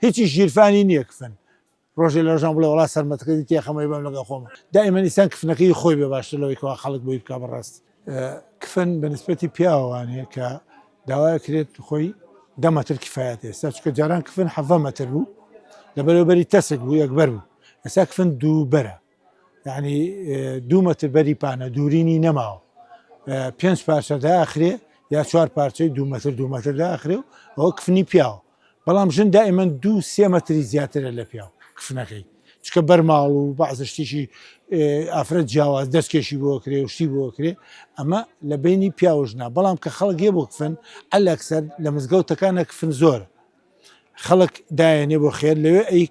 هیچی ژیرفانی نییە کفن ڕۆژێ لە ڕۆژان بڵێ وەڵا سەرمەتەکەی تێخەمەوەی بەم لەگەڵ خۆمە دائیمەن ئینسان کفنەکەی خۆی بێ باشتر لەوەی کەوا خەڵک بۆی بکا بەڕاست. کفن بە نسبەتی پیاوانەیە کە داوای کرێت خۆی دە مەتر کفایەت ئێستا چونکە جاران کفن حەڤە مەتر بوو لەبەرەوە بەری تەسک بوو یەکبەر بوو ئێستا کفن دوو بەرە یعنی دوو مەتر بەری پانە دوورینی نەماوە پێنج پارچە داخرێ یا چوار پارچەی دوو مەتر دوو مەتر داخرێ و ئەوە کفنی پیاوە بەڵام ژن دائیمەن دوو سێ مەتری زیاترە لە پیاو کفنەکەی چکە بەرماڵ و بەعزە شتێکی ئافرەت جیاواز دەستکێشی بۆ کرێ و شتی بۆ کرێ ئەمە لە بینی پیاو ژنا بەڵام کە خەڵک یە بۆ کفن ئەلەکسەر لە مزگەوتەکانە کفن زۆر خەڵک دایەنێ بۆ خێر لەوێ ئەی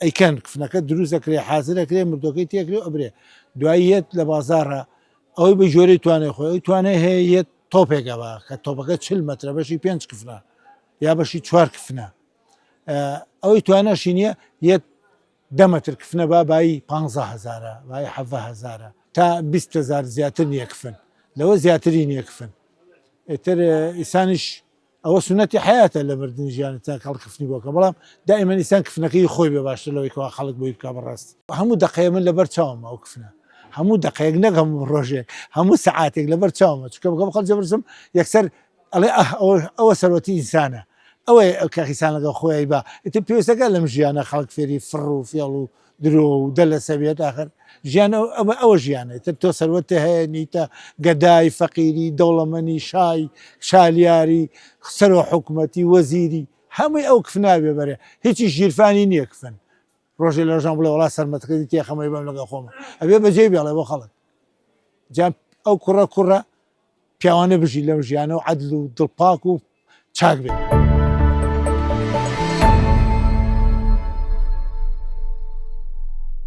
ئەیکەن کفنەکە دروست دەکرێ حازر دەکرێ مردۆکەی تێکرێ و ئەبرێ دوایی یەت لە بازاڕە ئەوەی بە جۆرەی توانای خۆی ئەوی توانای هەیە یەت تۆپێکە بە کە تۆپەکە چل مەترە بەشی پێنج کفنە یا بەشی چوار کفنە ئەوەی تواناشی نییە یەت دە مەتر کفنە با بایی پ هزارە بای حەڤە هزارە تا 20 هزار زیاتر نییە کفن لەوە زیاتری نییە کفن ئیتر ئیسانیش ئەوە سونەتی حیاتە لە مردن ژیان تا خەڵک کفنی بۆکە بەڵام دائیمەن ئینسان کفنەکەی خۆی بێ باشتر لەوەی کەوا خەڵک بۆی بکا بەڕاست هەموو دەقەیە من لەبەر چاومە ئەو کفنە هەموو دەقەیەک نەک هەموو ڕۆژێک هەموو سەعاتێک لەبەر چاومە چونکە بەگەڵ خەڵک جەبرسم یەکسەر ئەڵێ ئەه ئەوە ئەوە سەروەتی ئینسانە ئەوەیە ئەو کاک ئینسان لەگەڵ خۆی با ئیتر پێویستەکە لەم ژیانە خەڵک فێری فڕ و فێڵ و درۆ و دەلەسە بێت ئاخر ژیان ئەوە ئەوە ژیانە تر تۆ سەروەت هەیە نیتە گەدای فەقیری دەوڵەمەنی شای شالیاری سەرۆ حکومەتی وەزیری هەمووی ئەو کفناوێ بەرێ هیچی ژیرفانی نییە کفن ڕۆژێ لە ڕۆژان بڵێ وڵا سەرمەتەکەی تێخەمەوەی بەم لەگەڵ خۆمە ئەبێ بەجێ بێڵێ بۆ خەڵک جا ئەو کوڕە کوڕە پیاوانە بژی لەم ژیانە و عەدل و دڵپاک و چاک بێت.